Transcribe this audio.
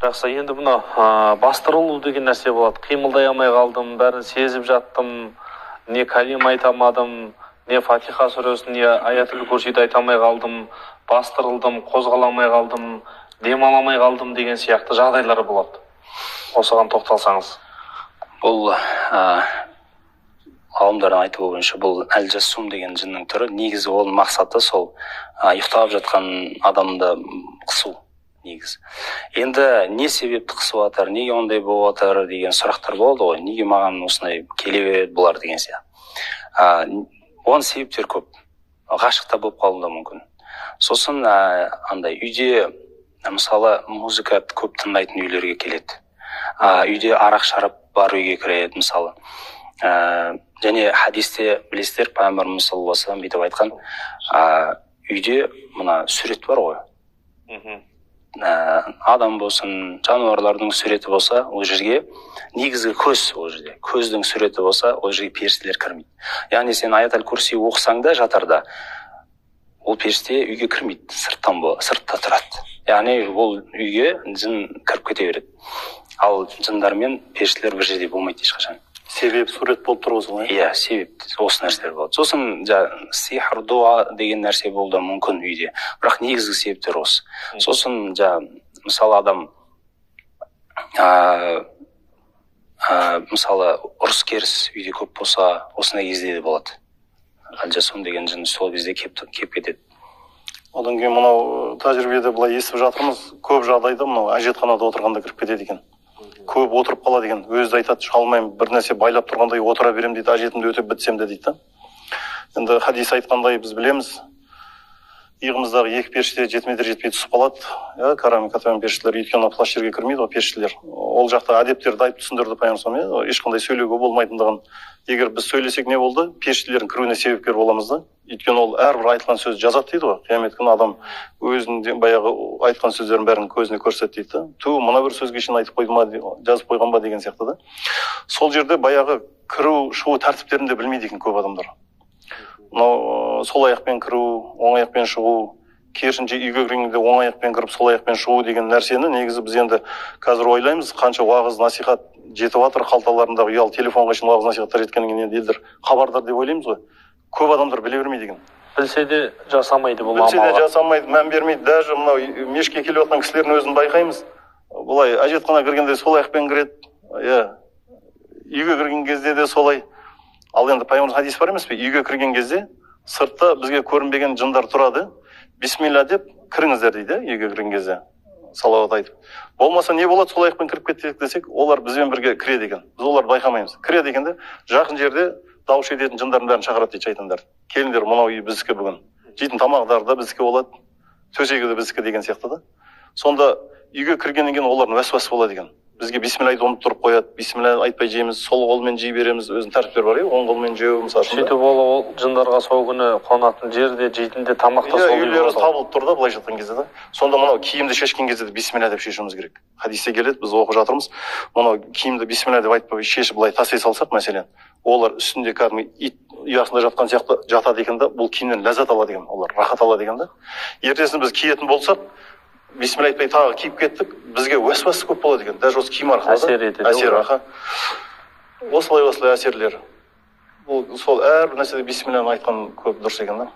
Жақсы, енді мына бастырылу деген нәрсе болады. Қимылдай алмай қалдым, бәрін сезіп жаттым, не калима айта алмадым, не Фатиха сүресін, не аятул курсиді айта алмай қалдым, бастырылдым, қозғала алмай қалдым, дем ала алмай қалдым деген сияқты жағдайлар болады. Осыған тоқталсаңыз. Бұл ғалымдардың айтуы бойынша бұл әл-жассум деген жынның түрі. Негізі оның мақсаты сол ұйықтап жатқан адамды қысу негізі. Енді не себепті қысып жатыр, неге ондай болып жатыр деген сұрақтар болады ғой. Неге маған осындай келе береді бұлар деген сияқты. Оның себептері көп. Ғашық та болып қалуы да мүмкін. Сосын андай үйде мысалы музыка көп тыңдайтын үйлерге келеді. Үйде арақ шарап бар үйге кіреді мысалы. Және хадисте білесіздер, пайғамбарымыз саллаллаху алейхи вассалам бүйтіп айтқан, үйде мына сурет бар ғой. Адам болсын, жануарлардың суреті болса, ол жерге негізгі көз, ол жерде көздің суреті болса, ол жерге періштелер кірмейді. Яғни сен аят әл-курси оқысаң да жатарда, ол періште үйге кірмейді, сыртта тұрады. Яғни ол үйге жын кіріп кете береді. Ал жындар мен періштелер бір жерде болмайды ешқашан. Себеп сурет болып тұр ғой солай? Иә, себеп осы нәрселер болады. Сосын сихр, дуа деген нәрсе болуы да мүмкін үйде. Бірақ негізгі себептер осы. Сосын мысалы адам, мысалы ұрыс керіс үйде көп болса, осындай кезде де болады. Әл-жасум деген жын сол кезде кеп кетеді. Одан кейін мынау тәжірибеде былай естіп жатырмыз, көп жағдайда мынау әжетханада отырғанда кіріп кетеді екен. Көп отырып қалады екен. Өзі де айтады, шыға алмаймын, бір нәрсе байлап тұрғандай отыра беремін дейді, әжетімді өтеп бітсем де дейді да. Енді хадис айтқандай біз білеміз, иығымыздағы екі періште 7 метр жетпей түсіп қалады. Иә, карам катаман періштелер, өйткені плащ жерге кірмейді ғой періштелер. Ол жақта әдептерді айтып түсіндірді пайғамбар саллаллаху алейхи вассалам, ешқандай сөйлеуге болмайтындығын. Егер біз сөйлесек не болды? Періштелердің кіруіне себепкер боламыз да. Өйткені ол әрбір айтылған сөзді жазады дейді ғой. Қиямет күні адам өзінің баяғы айтқан сөздерін бәрін көзіне көрсетеді дейді да. Ту, мына бір сөзге шейін айтып қойды ма, жазып қойған ба деген сияқты да. Сол жерде баяғы кіру, шығу тәртіптерін де білмейді екен көп адамдар. Мынау сол аяқпен кіру, оң аяқпен шығу, керісінше үйге кіргенде оң аяқпен кіріп, сол аяқпен шығу деген нәрсені негізі біз енді қазір ойлаймыз, қанша уағыз насихат жетіп жатыр, қалталарындағы ұялы телефонға шейін уағыз насихаттар жеткеннен кейін енді елдер хабардар деп ойлаймыз ғой. Көп адамдар біле бермейді екен. Білсе де жасамайды бұл Білсе де амалға. жасамайды, мән бермейді. Даже мынау мешітке келіп жатқан кісілердің өзін байқаймыз. Былай әжетханаға кіргенде сол аяқпен кіреді. Иә. Үйге кірген кезде де солай. Ал енді пайғамбарымыздың хадисі бар емес пе? Үйге кірген кезде сыртта бізге көрінбеген жындар тұрады. Бисмилла деп кіріңіздер дейді, үйге кірген кезде. Салауат айтып. Болмаса не болады, сол аяқпен кіріп кеттік десек, олар бізбен бірге кіреді екен. Біз оларды байқамаймыз. Кіреді екен де, жақын жерде дауыс ететін жындардың бәрін шақырады дейді шайтандар. Келіңдер, мынау үй біздікі бүгін. Жейтін тамақтары да біздікі болады, төсегі де біздікі деген сияқты да. Сонда үйге кіргеннен кейін олардың уәсуасы болады екен. Бізге бисмилла айтып ұмыттырып қояды, бисмилла айтпай жейміз, сол қолмен жей береміз, өзінің тәртіптері бар, оң қолмен жеу, мысалы үшін да. Сөйтіп ол жындарға сол күні қонатын жер де, жейтін де, тамақ та Иә, сол үйде үйлері болады. табылып тұр да, былайша айтқан кезде да. Сонда мынау киімді шешкен кезде де бисмилла деп шешуіміз керек. Хадисте келеді, біз оқып жатырмыз. Мынау киімді бисмилла деп айтпай шешіп былай тастай салсақ, мәселен, олар үстінде кәдімгі ит ұясында жатқан сияқты жатады екен да, бұл киімнен ләззат алады екен, олар рахат алады екен да. Ертесін біз киетін болсақ, бисмилла айтпай тағы киіп кеттік, бізге уәсуасы көп болады екен. Даже осы киім арқылы да. Әсер етеді, Әсер, ол. аха. Осылай, осылай әсерлер. Бұл сол әрбір нәрседе бисмилланы айтқан көп дұрыс екен да.